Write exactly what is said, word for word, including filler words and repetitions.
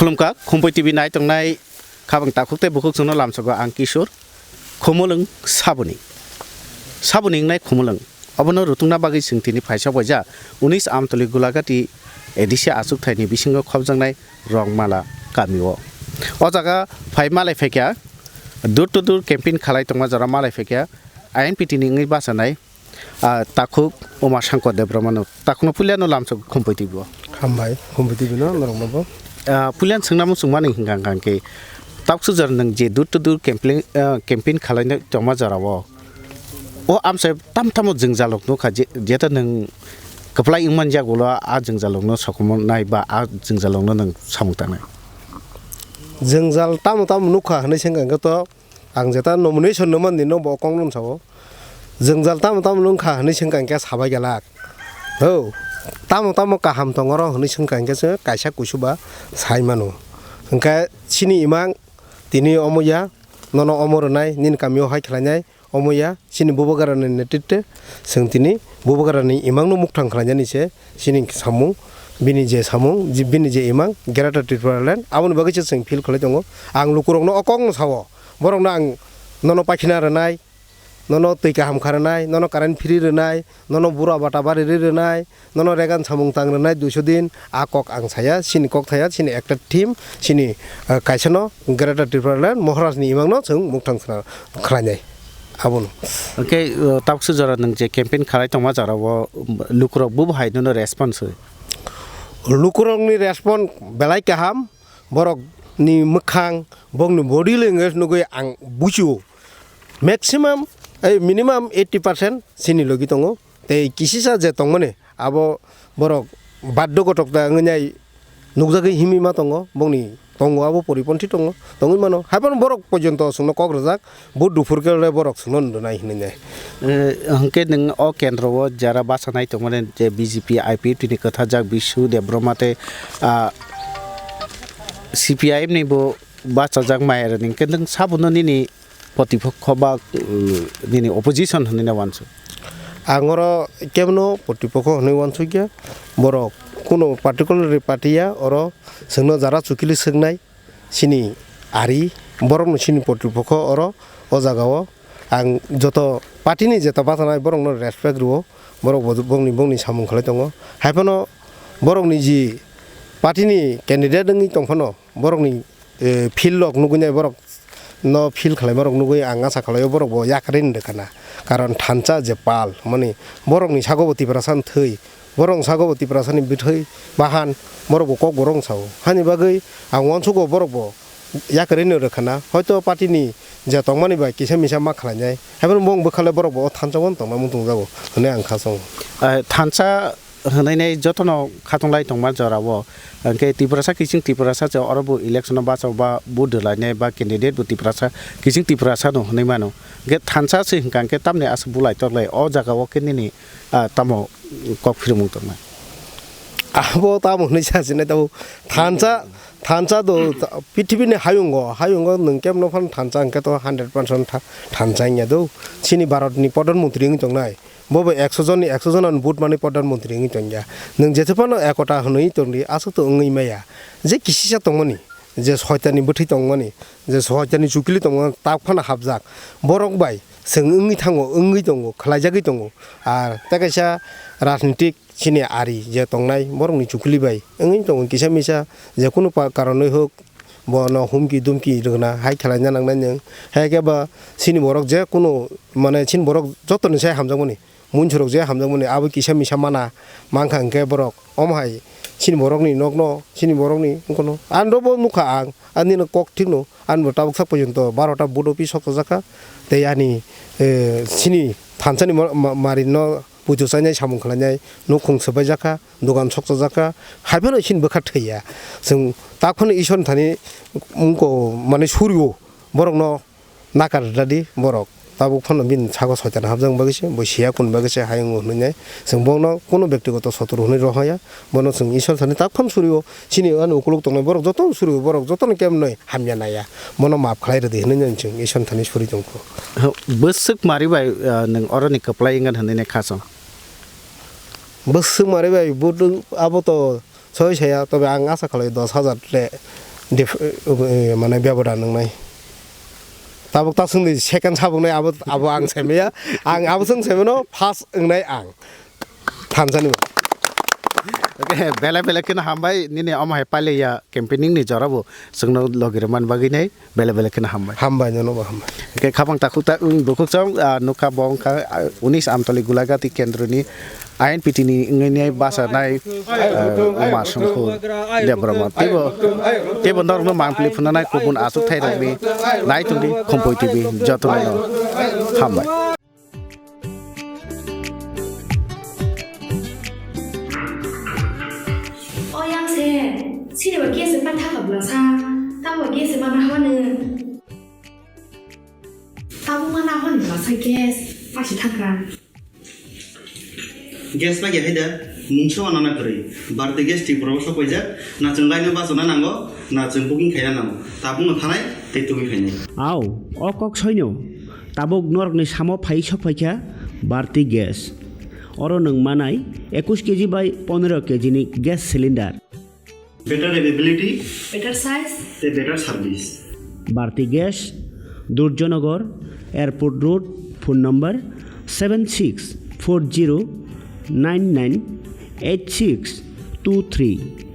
Khulumkha, Khumpui T V naitongnai khabang takhuk tei bukhuk chwngno lamsogo ang Kishore. Khumulwng saboni. Saboni wngnai Khumulwng. Obono rutungna bagwi chwng tini phaisa boija unis Amtoli Gulagati A D C achukthai ni bisingo khopjaknai Rongmala kamio. O jaga phai malai phaikha, door to door campaign khalai tongma jora malai phaikha, I N P T ni wngwi bachanai, ah, takhuk Uma Shankar Debbarmano. Takhukno puilano lamsok Khumpui T V o. Hambai, Khumpui T V no norokno bo. Ah, puilan swngnamo chwngmani hwnkha hwnkha khe, tabuk sujak nwng je door to door campaign, ah, campaign khalaina tongma jorao, o amchai tam tamo jwngjalrok nukha, je, jeta nwng kwplai wngmani yagulo a jwngjalrokno sokomornai ba a jwngjalrokno nwng samung tangnai? Jwngjal tamo tamo nukha hwnwi se hwnkha khe to, ang jeta nomination no manni no bo kok no sao. Jwngjal tamo tamo wngkha hwnwi swngkha hwnkhe sabai gelak. Ho, tamo tamo kaham tongoro hwnwi swngkha hwnkhe se kaisa kusu ba sai mano. Hwnkhe chini imang tini omo ya, nono omo rwnai, nini kamio hai khlainai, omo ya, chini bubagrani netritwe chwng tini bubagrani imangno mukthang khlainani se chini samung, bini je samung, ji-, bini je imang, Greater Tipraland, aboni bagwi se chwng feel khlai tongo. Ang lukurokno o kokno sao, borokno ang nono pakhina rwnai, nono twi kaham kha rwnai, nono current free rwnai, nono bura bata bari rwi rwnai, nono regan samung tang rwnai duiso din, a kok ang saya, chini kok thaya, chini ekta team, chini, ah, kaisano Greater Tipraland Maharajni imangno chwng mukthang khna-, khlainai. Abono. Hwnkhe, uh, tabuksa jora nwng je campaign khalai tongma jorao, um, lukurok bubo hai nono response rw? Lukurokni response belai kaham, borokni mwkhang, bokni body language nugwi ang buchio. Maximum, eh, minimum eighty percent chini logi tongo. Tei kisisa je tongmani, abo borok baddo gotok ta wngwi nai nukjagwi himwi ma tongo, bongni tongo abo poriponthi tongo, tongwi mano. Haiphano borok pojonto chwngno kok rwjak, vote duphur khe le borok chwngno nwnai hinwi nai. Eh, hwnkhe nwng o kendro o jara bachanai tongmani je B J P, I P F T ni kwthajak Bisu Debbarma tei, ah, C P I M ni bo bachajak Mayarani, hwnkhe nwng sabono nini protipokho ba, uh, nini opposition hwnwi na uansuk? Ang oro kebono protipokho hwnwi uansukya, borok kuno particular party ya, oro chwngno jara chukili swknai chini ari, borokno chini protipokho oro o jagao ang joto party ni jeta bachanai borokno respect rwo, borok bo bongni bongni samung khlai tongo, haiphano borokni ji party ni candidate wngwi tongphano borokni eh, field rok nugwi nai borok no feel khlai ma rok nugwi ang acha khlai o borok bo yakarwi ni rwkha na, karon thansa je pal mani borok ni sago bo Tiprasa ni thwi, borok ni sago bo Tiprasa ni bwthwi bahan borok bo kok bo rong sao, hani bagwi ang uansukgo borok bo yakarwi no rwkha na, hoito party ni je tongmani bai kisa misa ma khlai nai, haiphano bong bwkha le borok bo o thansa o tongna muchung jago hwnwi ang kha chongo. Eh, thansa hwnwi nai jotono khatung lai tongma jorao, hwnkhe Tiprasa kiching Tiprasa se oro bo election o bacha ba vote rwlainai ba candidate bo Tiprasa kiching Tiprasa no hwnwi mano. Hwnkhe thansa se hwnkha hwnkhe tamni aswk bulai tok lai o jaga o khe nini, ah, tamo kok phirmung tongnai? Abo tamo hwnwi sachinai tamo thansa, thansa do pithibini hayungo, hayungo nwng kebono phano thansa hwnkhe to hundred percent tha-, thansa wngya do. Chini Bharat ni Pradhan Mantri wngwi tongnai. Bo bo ekso jonni ekso jon ano vote manwi Pradhan Mantri wngwi tongya. Nwng jethephano ekota hwnwi tongdi, aswk to wngwi maya. Je kisisa tongmani, je soitani bwthwi tongmani, je soitani chukli tongmani, tak phano hapjak. Borok bai chwng wngwi thango, wngwi tongo, khlaijagwi tongo. Ar tei kaisa rajnitik chini ari je tongnai, borokni chukli bai wngwi tongo kisa misa, je kunu pa-, karonwi hwk, bono humki dumki rwna hai khlaina nangnai nwng. Hai khe ba chini borok je kunu, mane, chini borok jotoni sai hamjakmani, munsurok je hamjakmani, abo kisa misa mana mankha, hwnkhe borok omo hai chini borokni nokno, chini borokni wngkhono. Ang dobo nukha ang, ani no kok thikno, ani bo tabuk sak porjonto barota vote office sokchajak kha. Tei ani, eh, chini thansani ma-, ma-, mari no pujo chainai, samung khlainai, nukhung swbaijak kha, dogan sokchajak kha, hai phano chini bwkha thwiya. Chwng tak phano Isor thani wngkho, mane, surio borokno nakar rwdi borok. Tabuk phano bini sago soitan hapjak bagwi se, bo siya kun bagwi se hayung hwnwi nai. Chwng bono kuno bektigoto sotor hwnwi rohorya, bono chwng Isor thani tak phano surio. Chini ani ukuluk tongnai borok jotono surio, borok jotono kemnoi hamya naiya. Bono maap khlai rwdi hwnwi nai chwng Isor thani suri tongkho. Bwswk mari bai, ah, nwng oroni kwplai wngkha hwnwi nai kha chwng? Bwswk mari bai vote abo to soi saya, tobe ang asa khlai dos hajar le Dif-, eh, mane bebada nwngnai. Tabuk ta swngdi second sabuknai abo, abo ang saimaya. Ang abo swng saimano first wngnai ang. Thansani. Okay, belai belai kheno hambai nini omo hai pailia campaigning ni jora bo chwngno logi rwmani bagwi nai belai belai kheno hambai. Hambai, nono bo hambai. Okay, khabang takhuk ta wng bukhuk chong, ah, nukha bo wngkha, ah, unis Amtoli Gulagati kendroni I N P T ni wngwi nai basa nai, ah, Uma Songkhu Debbarma. Teibo, teibo norokno mangpili phunanai kubun achuk thai rokni nai tongdi Khumpui T V jotono hambai. O yang se, sini ba gas se pan thaka bla sa, ta ba gas se mana hone. Tabuk mana hon bla sa gas, pasi thaka. Gas ba ya haida, mungsa wana na kwrwi. Bharti Gas Tripura o sok paijak, na chwng line o bachana nango, na chwng booking khaina nango. Tabuk no thanai, tei tubui khainai. Au, o kok soino. Tabuk norokni samo phai sok phaikha Bharti Gas. Oro nwng manai ekush K G bai pondro K G ni gas cylinder. Better availability. Better size. Tei better service. Bharti Gas, Durjanagar, Airport Road, phone number seven six four zero nine nine eight six two three.